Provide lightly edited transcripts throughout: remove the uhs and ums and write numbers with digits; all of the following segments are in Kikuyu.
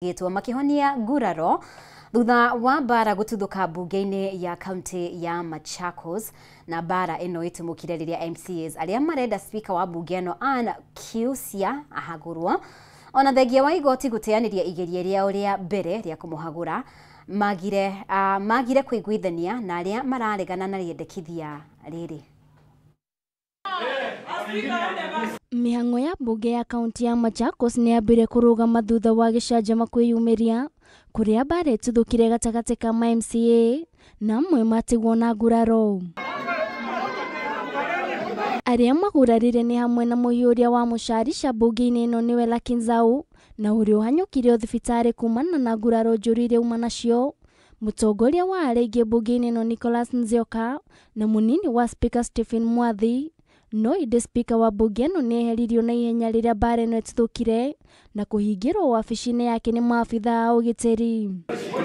Gĩtwo makĩhonia nguraro thutha wa mbara gũtuthũka mbunge-inĩ ya kaunti ya Machakos. Na mbara ĩno ĩtumũkire rĩrĩa MCAs arĩa marenda speaker wa mbunge ĩno Ann Kiusya ahagũrwo, ona thengia wa igoti gũteanĩria igeria rĩao rĩa mbere rĩa kũmũhagũra, magire kũiguithania na arĩa mararegana na rĩendekithia rĩrĩ. Mĩhang'o ya mbunge ya kaunti ya Machakos nĩ yambire kũrũgama thutha wa gĩcanjama kwĩyumĩria kũrĩa mbara ĩtuthũkire gatagatĩ ka ma MCA na amwe matigwo na nguraro. Arĩa magurarire nĩ hamwe na mũhiũria wa mũcarica mbunge-inĩ ĩno nĩwe Lucky Nzau, na ũrĩa ũhanyũkirio thibitarĩ kumana na nguraro njũru iria auma nacio, mũtongoria wa arĩa aingĩ mbunge-inĩ ĩno Nicholas Nzioka, na mũnini wa speaker Stephen Mwathi. No ĩndĩ speaker wa mbunge ĩno nĩ eheririo na ihenya rĩrĩa mbara ĩno ĩtuthũkire na kũhingĩrwo wabici-inĩ yake nĩ maabithaa a ũgitĩri.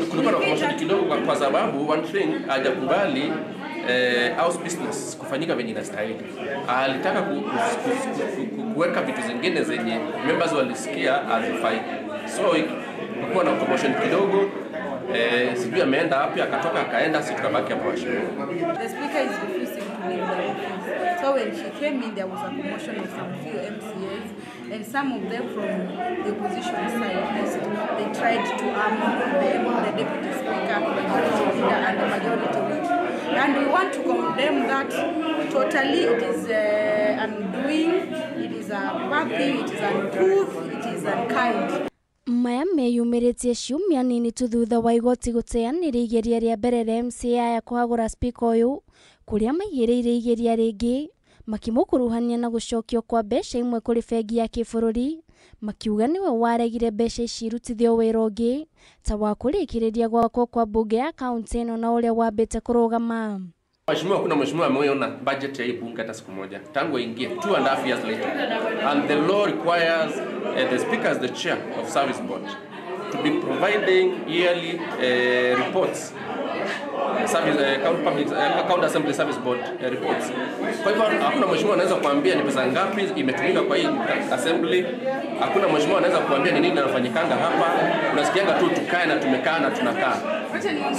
Kulikuwa na commotion kidogo kwa sababu one thing hajakubali house business kufanyika venye inastahili. Alitaka kuweka vitu zingine zenye members walisikia hazifai. So kulikuwa na commotion kidogo. Sijui ameenda wapi, akatoka akaenda, si tukabaki hapo. The speaker is refusing to leave the office. So when she came in, there was a commotion of some few MCAs, and some of them from the opposition side, they tried to arm the deputy speaker, the majority leader, and the majority whip. And we want to condemn that totally. It is undoing, it is a bad thing, it is uncouth, it is unkind. Maya meyumĩrĩtie ciumia nini tu thutha wa igoti gũteanĩria igeria rĩa mbere rĩa MCA ya kũhagũra speaker ũyũ, kũrĩa maigĩrĩire igeria rĩngĩ makĩmũkuruhania na gũcokio kwa mbeca imwe kũrĩ bengi ya kĩbũrũri, makiuga nĩwe waregire mbeca ici irutithio wĩra ũngĩ ta wa kũrĩkĩrĩria gwakwo kwa mbunge ya kaunti ĩno na ũrĩa wambĩte kũrũgama. Mheshimiwa, kuna mheshimiwa ameona budget ya hii bunge hata siku moja tangu aingie 2.5 years later, and the law requires the speaker as the chair of service board to be providing yearly reports, service county assembly service board reports. Kwa hivyo hakuna mheshimiwa anaweza kuambia ni pesa ngapi imetumika kwa hii assembly, hakuna mheshimiwa anaweza kuambia ni nini inafanyikanga hapa. Unasikianga tu tukae na tumekaa na tunakaa.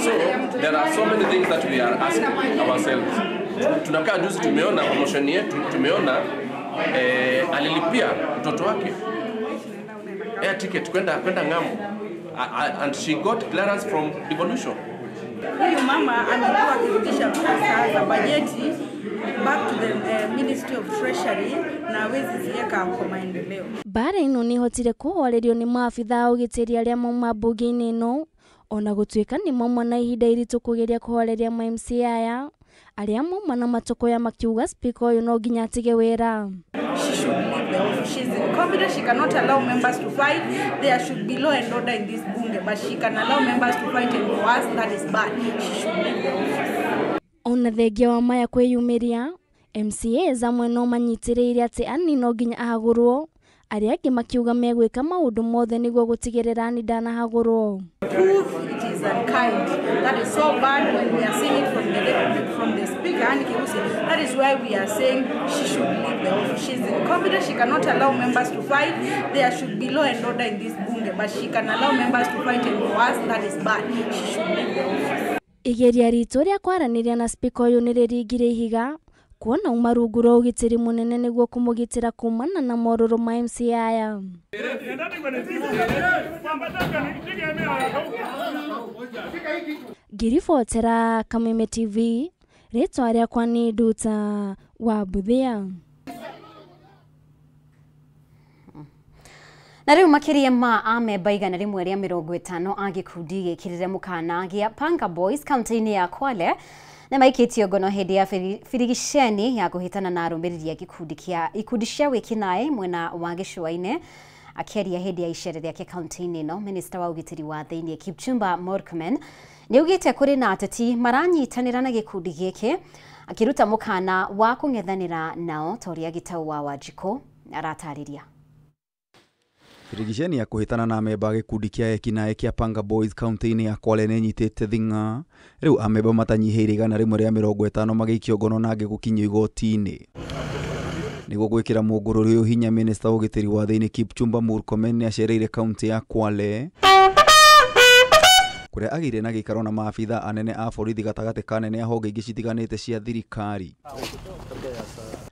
So there are so many things that we are asking ourselves. Tunakaa juzi tumeona promotion yetu, tumeona alilipia mtoto wake air ticket kwenda ng'ambo, and she got clearance from devolution. Huyu mama amekuwa akirudisha pesa za bajeti back to the Ministry of Treasury na hawezi ziweka kwa maendeleo. Mbara ĩno nĩ ĩhotire kũhorerio nĩ maabithaa a ũgitĩri arĩa mauma mbunge-inĩ ĩno, ona gũtuĩka nĩ mauma na ihinda iritũ kũgeria kũhoreria ma MCA aya arĩa mauma na matũkũya makiuga speaker ũyũ no nginya atige wĩra. She should leave the office. She's incompetent. She cannot allow members to fight. There should be law and order in this bunge, but she can allow members to fight, and for us that is bad. She should leave the office. Ona thengia wa maya kwĩyumĩria, MCAs amwe no manyitĩrĩire atĩ Ann no nginya ahagũrwo, arĩa angĩ makiuga megwĩka maũndũ mothe nĩguo gũtigĩrĩra Ann ndanahagũrwo. It is unkind. That is so bad when we are seeing it from the speaker, Ann Kiusya. That is why we are saying she should leave the office. She's incompetent. She cannot allow members to fight. There should be law and order in this bunge, but she can allow members to fight, and for us that is bad. She should leave the office. Igeria ritũ rĩa kwaranĩria na speaker ũyũ nĩ rĩringire ihiga kuona uma rungu rwa ũgitĩri mũnene nĩguo kũmũgitĩra kumana na morũrũ ma MCA aya. Ngĩribotera Kameme TV, rĩtwa rĩakwa nĩ Nduta wa Buthia. Na rĩu makĩria ma amemba 150 a gĩkundi gĩkĩrĩre mũkana gĩa Panga Boys kaunti-inĩ ya Kwale nĩ maikĩtio ngono hĩndĩ ya birigiceni ya kũhĩtana na arũmĩrĩri a gĩkundi kĩa ikundi cia wĩkinaĩ mwena wa gĩcũa-inĩ. Akĩaria hĩndĩ ya icera rĩake kaunti-inĩ ĩno, minista wa ũgitĩri wa thĩinĩ Kipchumba Murkomen nĩaugĩte kũrĩ na ateti maranyitanĩra na gĩkundi gĩkĩ, akĩruta mũkana wa kũng'ethanĩra nao ta ũrĩa Gĩtau wa Wanjikũ aratarĩria. Birigiceni ya kũhĩtana na amemba a gĩkundi kĩa ekinaĩ kĩa Panga Boys kaunti-inĩ ya Kwale nĩ ĩnyitĩte thing'a. Rĩu amemba matanyihĩire 150 magĩikio ngono na angĩ gũkinyio igoti-inĩ. Nĩguo gwĩkĩra mũngũrũri ũyũ hinya, minista wa ũgitĩri wa thĩinĩ Kipchumba Murkomen nĩacereire kaunti ya Kwale kũrĩa agĩire na gĩikaro na maabitha anene a borithi gatagatĩ ka anene a honge ingĩ citiganĩte cia thirikari.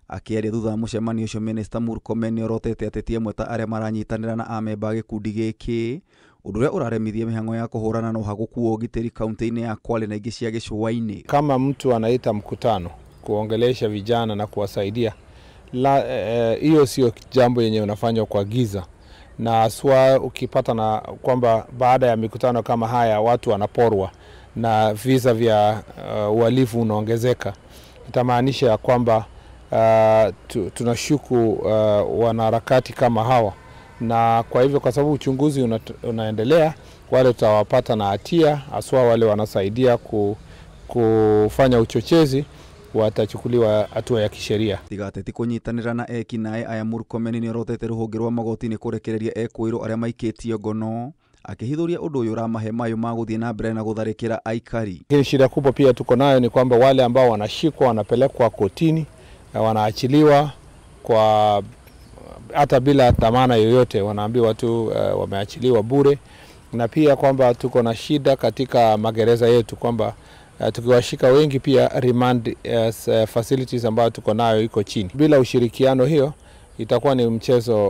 Akĩaria thutha wa mũcemanio ũcio, minista Murkomen nĩorotete ateti amwe ta arĩa maranyitanĩra na amemba a gĩkundi gĩkĩ, ũndũ ũrĩa ũraremithia mĩhang'o ya kũhũrana na ũhagũku wa ũgitĩri kaunti-inĩ ya Kwale na ingĩ cia gĩcũa-inĩ. Kama mtu anaita mkutano kuongelesha vijana na kuwasaidia, hiyo sio jambo yenye unafanywa kwa giza, na haswa ukipata na kwamba baada ya mikutano kama haya watu wanaporwa na visa vya uhalifu unaongezeka, itamaanisha ya kwamba tunashuku wanaharakati kama hawa. Na kwa hivyo, kwa sababu uchunguzi unaendelea, wale tutawapata na hatia, haswa wale wanasaidia kufanya uchochezi, watachukuliwa hatua ya kisheria. Tiga ateti kũnyitanĩra na ekinaĩ aya, Murkomen nĩorotete rũhonge rwa magoti-inĩ kũrekereria ekũĩrwo arĩa maikĩtio ngono, akĩhithũria ũndũ ũyũ ũramahe mayũ ma gũthiĩ na mbere na gũtharĩkĩra aikari. Lakini shida kubwa pia tuko nayo ni kwamba wale ambao wanashikwa wanapelekwa kotini na wanaachiliwa kwa hata bila dhamana yoyote, wanaambiwa tu wameachiliwa bure. Na pia kwamba tuko na shida katika magereza yetu kwamba tukiwashika wengi pia remand facilities ambayo tuko nayo iko chini. Bila ushirikiano hiyo itakuwa ni mchezo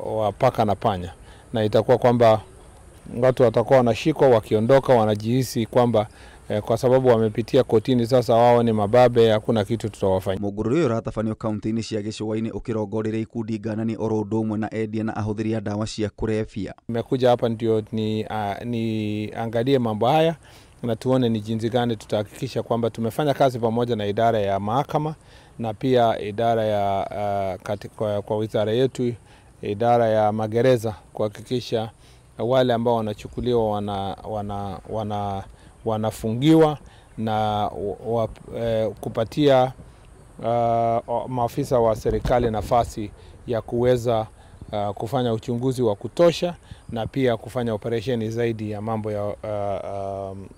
wa paka na panya, na itakuwa kwamba watu watakuwa wanashikwa, wakiondoka wanajihisi kwamba kwa sababu wamepitia kotini sasa wao ni mababe, hakuna kitu tutawafanya. Mũngũrũri ũyũ ũratabanio kaunti-inĩ cia gĩcũa-inĩ ũkĩrongoreria ikundi nganani oro ũndũ ũmwe na endia na ahũthĩri a ndawa cia kũrebia. Nimekuja hapa ndio niangalie mambo haya na tuone ni jinsi gani tutahakikisha kwamba tumefanya kazi pamoja na idara ya mahakama na pia idara ya kwa wizara yetu, idara ya magereza, kuhakikisha wale ambao wanachukuliwa wanafungiwa na kupatia maafisa wa serikali nafasi ya kuweza kufanya uchunguzi wa kutosha na pia kufanya operesheni zaidi ya mambo ya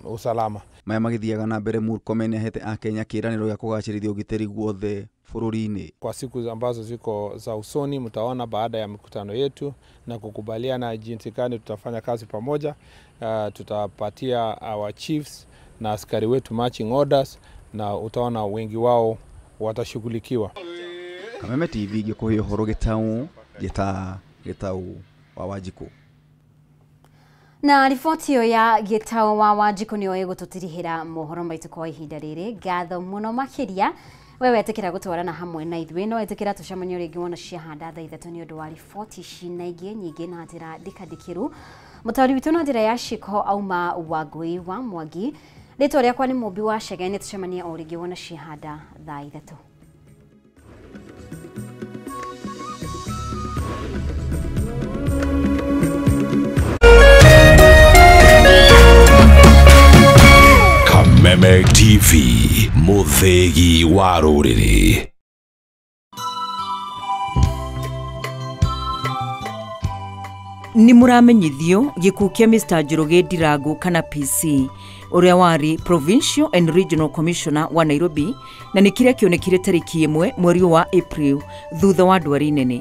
usalama. Maya magithiaga na mbere, Murkomen ahete akenya kĩĩranĩro gĩa kũgacĩrithia ũgitĩri guothe bũrũri-inĩ. Kwa siku ambazo ziko za usoni mtaona baada ya mikutano yetu na kukubaliana jinsi gani tutafanya kazi pamoja, tutapatia our chiefs na askari wetu marching orders, na utaona wengi wao watashughulikiwa. Kameme TV gĩkũhe ũhoro gĩtau gĩtau wa Wanjikũ. Na riboti ĩyo ya Gĩtau wa Wanjikũ nĩyo ĩgũtũtirihĩra mohoro maitũ kwa ihinda rĩrĩ. Ngatho mũno makĩria we wetĩkĩra gũtwarana hamwe na ithuĩ, no wetĩkĩra tũcemanie rĩngĩ wona ciahanda thaa 3 nĩ ũndũ wa riboti ici na ingĩ nyingĩ na njĩra ndikandĩkĩru. Mũtaũri witũ na njĩra ya Shiko auma Wangũi wa Mwangi. Rĩtwa rĩakwa nĩ Mũmbi wa Chege, nĩ tũcemanie o rĩngĩ wona ciahanda thaa 3. Kameme TV, mũthĩgi wa rũrĩrĩ. Nĩ mũramenyithio gĩkuũ kĩa Mr. Njoroge Ndirangu kana PC ũrĩa warĩ Provincial and Regional Commissioner wa Nairobi, na nĩ kĩrĩa kĩonekire tarĩki 1 mweri wa April thutha wa ndwari nene.